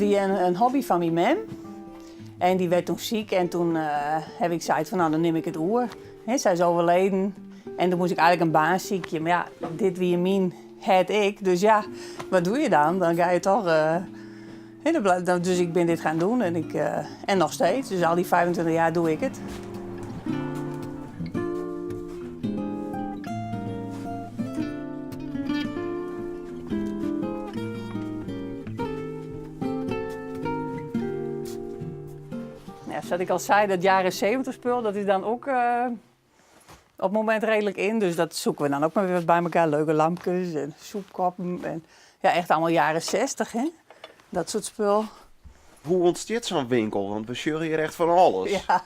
wie in hobby fan myn mem. En dy werd toen siek en toen heb ik sein fan nou dan nim ik it oer. Sy is overleden en toen moast ik eigenlik in baan sykje. Mar ja, dit wie myn hert ek, dus ja, wat doe je dan? Dan ga je toch. Dus ik bin dit gaan doen en, ik, en nog steeds. Dus al die 25 jaar doe ik het. Ja, sa't ik al sei, dat jaren 70 spul, dat is dan ook op het moment redelijk in. Dus dat zoeken we dan ook maar weer wat bij elkaar. Leuke lampkes en soepkoppen. En, ja, echt allemaal jaren 60, hè? Dat soort spul. Hoe ûntstiet sa'n winkel? Want we sjogge hjir echt fan alles. Ja,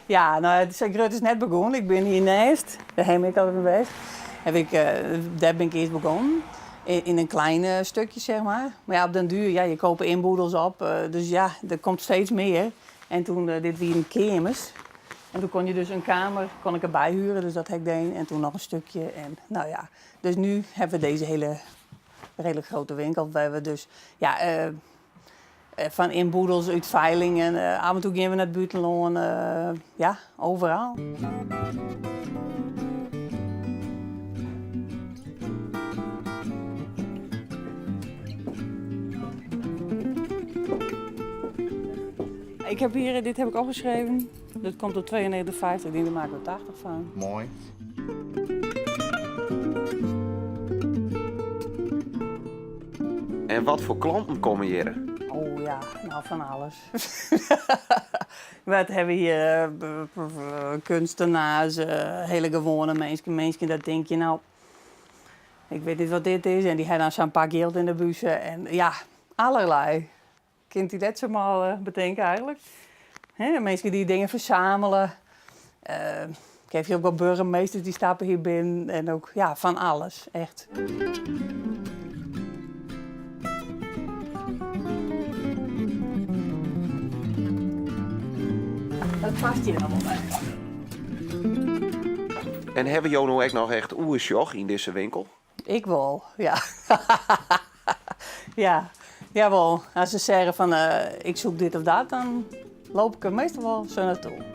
ja nou, it sa grut is net begûn. Ik bin hjir neist, dêr ha ik altyd west. Heb ik, dêr bin ik earst begûn. Yn in klein stukje, zeg maar. Mar ja, op den duur, ja, je kope ynboedels op. Dus ja, der komt steeds mear. En toen, dit wienen keamers. En toen kon je dus in keamer kon ik derby huren, dus dat ha ik dien. En toen noch in stukje. En nou ja, dus nu hebben we deze hele redelijk grote winkel. Waar we dus, ja, fan ynboedels út feilingen. Af en toe gean we nei it bûtenlân. Ja, overal. Ik heb hier, dit heb ik opgeschreven. Dat komt op 92,50. Ik denk, daar maken we 80 van. Mooi. En wat foar klanten komme hjir? Oh ja, nou fan alles. Wat hawwe we hjir? Kunstenaars, hiele gewoane minsken. Minsken dat tinke je, nou, ik wit net wat dit is. En dy ha dan sa'n pak jild yn de bûse. En ja, allerlei. Kint dy net samar betinke eigenlik. Hè, minsken dy't dingen fersamele. Ik ha hjir ek wol boargemasters dy stappe hjir binnen en ook ja, fan alles, echt. Dat past hjir noch wol by. En hawwe jo no ek noch echt oersjoch yn dizze winkel? Ik wol, ja. ja, jawol. As se sizze fan ik zoek dit of dat, dan loop ik der meastal wol sa nei toe.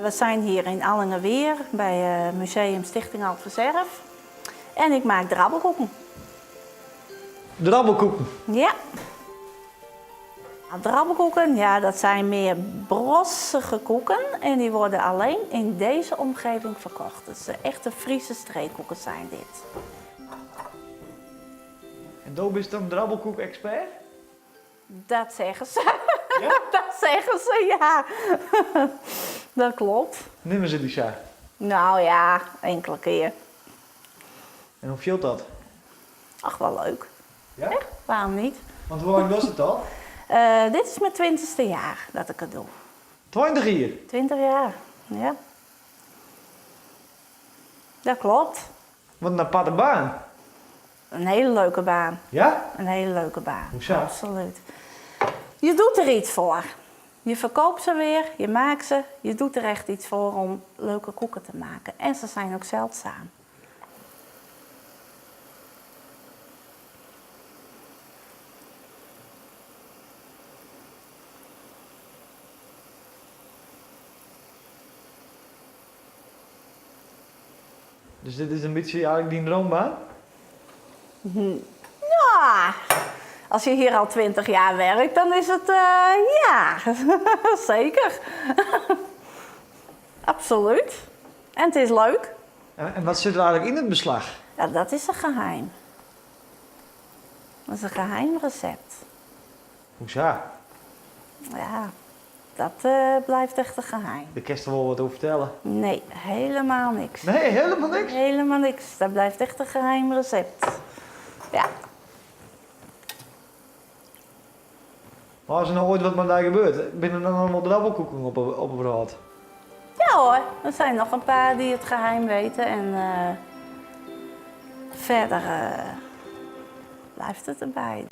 We zijn hier in Allingawier bij eh, Museum Stichting Ald Frysk Erf. En ik maak drabbelkoeken. Drabbelkoeken? Ja. Drabbelkoeken, ja, dat zijn meer brossige koeken. En die worden alleen in deze omgeving verkocht. Dus de echte Friese streekkoeken zijn dit. En do bist dan drabbelkoek-expert? Dat zeggen ze. Ja? Dat zeggen ze, ja. Dat klopt. Nimme se dy sa? Nou ja, inkelde kear. En hoe fielt dat? Ach, wel leuk. Ja? Echt? Waarom niet? Want hoe lang dochst it al? Dit is mijn 20ste jaar dat ik het doe. 20 jier? 20 jaar, ja. Dat klopt. Wat in aparte baan. Een hele leuke baan. Ja? Een hele leuke baan. Hoezo? Absoluut. Je doet er iets voor. Je verkoopt ze weer, je maakt ze. Je doet er echt iets voor om leuke koeken te maken. En ze zijn ook zeldzaam. Dus dit is in bytsje eigenlik dyn droombaan? Ja, als je hier al 20 jaar werkt, dan is het uh, ja, zeker. Absoluut. En het is leuk. En, wat sit der eigenlik yn it beslach? Ja, dat is een geheim. Dat is een geheim recept. Hoesa? Ja, dat uh, blijft echt een geheim. Dêr kinst wol wat oer fertelle? Nee, helemaal niks. Nee, helemaal niks? Helemaal niks. Dat blijft echt een geheim recept. Ja. Mar as der no oait wat mei dy gebeurt, binne der dan noch wol drabbelkoeken op 'e wrâld? Ja hoor, er zijn nog een paar die het geheim weten en verder blijft het erbij.